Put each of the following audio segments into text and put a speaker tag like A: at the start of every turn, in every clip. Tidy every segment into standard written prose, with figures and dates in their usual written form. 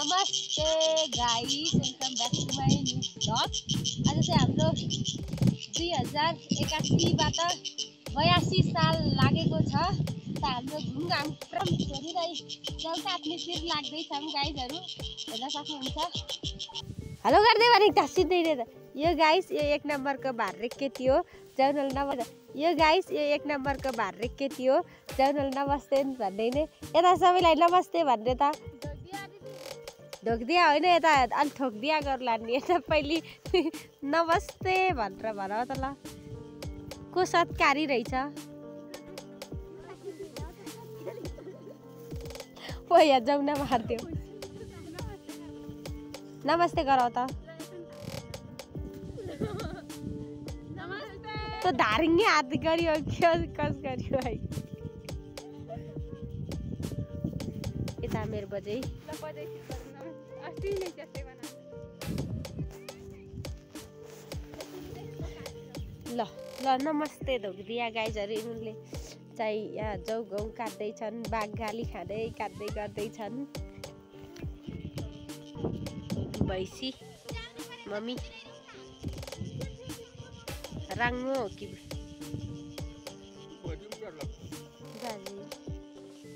A: नमस्ते guys, welcome back to my new blog. आज चाहिँ हाम्रो 2081बाट 82 साल लागेको छ। हाम्रो घुमघाम क्रम हेरिरही काट्नेतिर लाग्दैछौँ गाइजहरू, हेर्न सक्नुहुन्छ। हेलो गर्दै भनेको सिधै नै यो गाइस, यो 1 नम्बरको भार्रे केटी हो। जाउनल नमस्ते। यो गाइस, यो 1 नम्बरको भार्रे केटी हो। जाउनल नमस्ते भन्दै नै यता सबैलाई नमस्ते भन्ने त ढोक्दिया होइन, यता अलि ठोक्दिया गर्ला नि। यता पहिले नमस्ते भनेर भन त ल। को सत्कारी रहेछ ओ यहाँ जाउन मार्दियो। नमस्ते गर त। त धारिङ्गे हात गरियो कस गरियो है। यता मेरो बजै ल ल नमस्ते ढोक्दिया गाइजहरू। यिनीहरूले चाहिँ यहाँ जाउ गाउँ काट्दैछन्, बाघ गाली खाँदै काट्दै गर्दैछन्। भैँसी मम्मी राङ्गो हो कि दाजु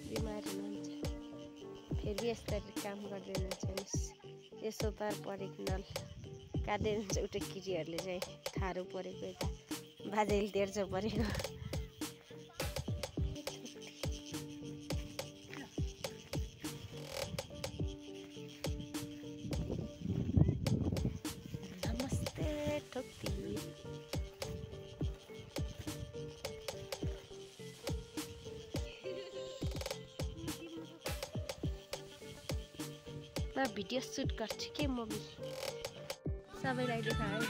A: बिमार हुनुहुन्छ, फेरि यस्तरी काम गर्दैनछ। यसो तार परेको नल काट्दैनछ। उता किरीहरूले चाहिँ ठाडो परेको, यता बाजेले तेर्छ परेको। नमस्ते ठोक्ती। म भिडियो सुट गर्छु के मम्मी, सबैलाई देखाए।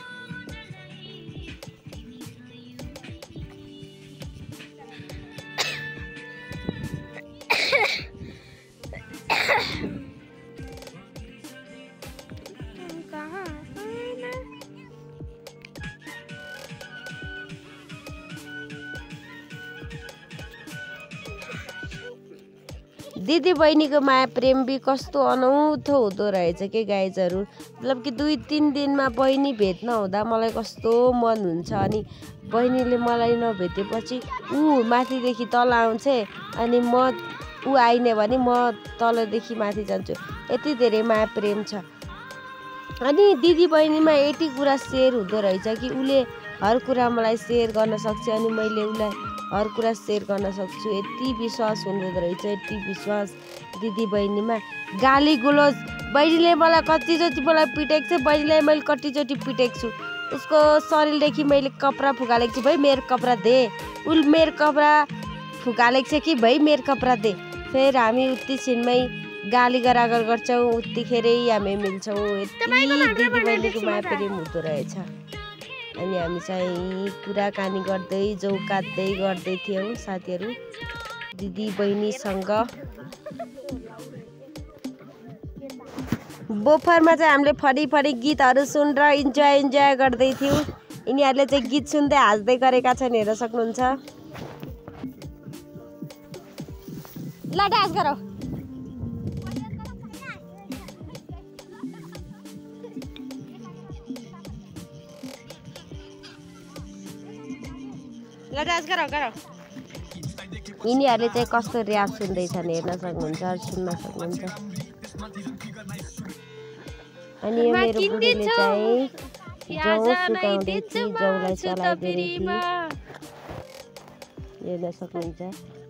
A: दिदी बहिनीको माया प्रेम भी कस्तो अनौठो हुँदो रहेछ के गाइजहरू। मतलब कि 2-3 दिनमा बहिनी भेट्न हुँदा मलाई कस्तो मन हुन्छ। अनि बहिनीले मलाई नभेटेपछि ऊ माथिदेखि तल आउँछ, अनि ऊ आइने भने म तलदेखि माथि जान्छु। यति धेरै माया प्रेम छ। अनि दिदी बहिनीमा यति कुरा सेयर हुँदो रहेछ कि उसले हर कुरा मलाई सेयर गर्न सक्छ, अनि मैले उसलाई हर कुरा सेयर गर्न सक्छु। यति विश्वास हुँदो रहेछ, यति विश्वास दिदी बहिनीमा। गाली गुलोज बहिनीले मलाई कतिचोटि मलाई पिटेको छ, बहिनीलाई मैले कतिचोटि पिटेको छु। उसको शरीरदेखि मैले कपडा फुकालेको छु, भाइ मेरो कपडा दे। उल मेरो कपडा फुकालेको छ कि भाइ मेरो कपडा दे। फेरि हामी उति छिनमै गाली गरागर गर्छौँ, उतिखेरै हामी मिल्छौँ। यति दिदी बहिनीको माया प्रेम हुँदो रहेछ। अनि हामी चाहिँ कुराकानी गर्दै जौ काट्दै गर्दै थियौँ साथीहरू दिदी बहिनीसँग। बोफरमा चाहिँ हामीले फडी गीतहरू सुनेर इन्जोय गर्दै थियौँ। यिनीहरूले चाहिँ गीत सुन्दै हाँस्दै गरेका छन्, हेर्न सक्नुहुन्छ। ल डान्स गरौ। यिनीहरूले चाहिँ कस्तो र्याप सुन्दैछन् हेर्न सक्नुहुन्छ, सुन्न सक्नुहुन्छ। अनि यो मेरो बुढीले चाहिँ जौ सुकाउँदै थिए, जौलाई चलाइदिँदै थिए, हेर्न सक्नुहुन्छ।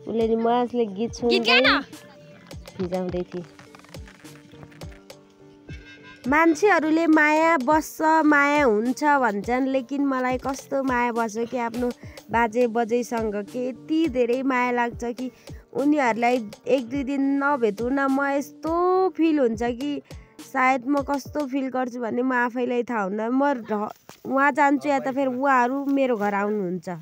A: उसले नि मजाले गीत सुन्दै भिजाउँदै थिए। मान्छेहरूले माया बस्छ, माया हुन्छ भन्छन्, लेकिन मलाई कस्तो माया बस्छ कि आफ्नो बाजे बजैसँग के यति धेरै माया लाग्छ कि उनीहरूलाई 1-2 दिन नभेटौँ न म यस्तो फिल हुन्छ कि सायद म कस्तो फिल गर्छु भन्ने म आफैलाई थाहा हुन्न। म वहाँ जान्छु या त फेरि उहाँहरू मेरो घर आउनुहुन्छ।